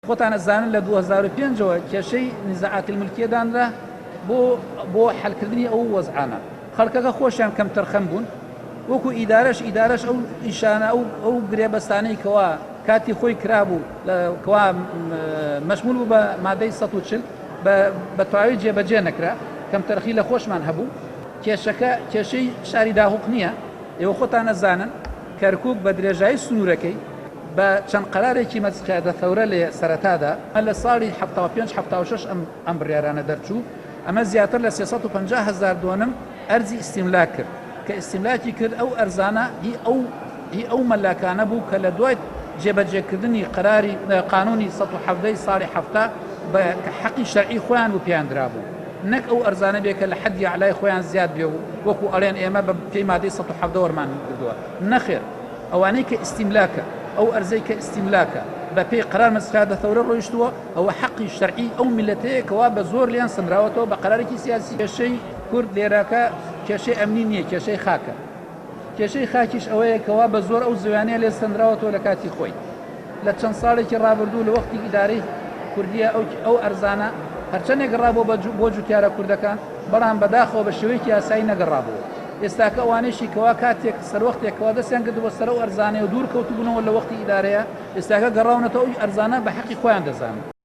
خۆتان ئەزانن لە 2005 ەوە کێشەی نزاعات الملکیە دانرا بۆ بۆ حەلکردنی ئەو وەزعانە. خەڵکەکە خۆشیان کەمتەرخەم بوون وەکو ئیدارەش ئیدارەش ئەو ئیشانە ئەو ئەو گرێبەستانەی کەوا کاتی خۆی کرابوو کەوا مەشمول بوو بە مادەی 140 بە بە تەواوی جێبەجێ نەکرا کەمتەرخی لە خۆشمان هەبوو. کێشەکە کێشەی شاری داهوق نییە ئێوە خۆتان ئەزانن کەرکوک بە درێژایی سنوورەکەی بە چەند قەرارێکی مەجلس قیادە ثەورە لە سەرەتادا لە ساڵی 75 76 ئەم ئەم بڕیارانە دەرچوو ئەمە زیاتر لە 350 هەزار دۆنم ئەرزی ئیستیملاک کرد کە ئیستیملاکی کرد ئەو ئەرزانە هی ئەو هی ئەو مەلاکانە بوو کە لە دوای جێبەجێکردنی قەراری قانونی 117 ساڵی 70 بە کە حەقی شەرعی خۆیان بوو پێیان درابوو نەک ئەو ئەرزانە بێ کە لە حەدی ئەعلای خۆیان زیاد بێ و وەکو ئەڵێن ئێمە بە پێی مادەی 117 وەرمان کردووە نەخێر ئەوانەی کە ئیستیملاکە ئەو ئەرزەی کە ئیستیملاکە بە پێی قەرار مەجلس قیادە ثەورە ڕۆیشتووە ئەوە حەقی شەرعی ئەو میللەتەیە کەوا بە زۆر لێیان سەندراوەتەوە بە قەرارێکی سیاسی. کێشەی کورد لێرەکە کێشەی ئەمنی نییە کێشەی خاکە. کێشەی خاکیش ئەوەیە کەوا بە زۆر ئەو زەویانەیە لێ سەندراوەتەوە لە کاتی خۆی. لە چەند ساڵێکی ڕابردوو لە وەختی ئیدارەی کوردییە ئەو ئەو ئەرزانە هەرچەندێک گەڕابووە بە بۆ جوتیارە کوردەکان بەڵام بەداخەوە بە شێوەیەکی یاسایی نەگەڕابووە. ئێستاکە ئەوانەیشی کەوا کاتێک سەروەختێک کەوا دەستیان کردبووە سەر ئەو ئەرزانەیە و دوور کەوتبوونەوە لە وەختی ئیدارەیە ئێستاکە گەڕاونەتەوە ئەو ئەرزانە بە حەقی خۆیان دەزانن.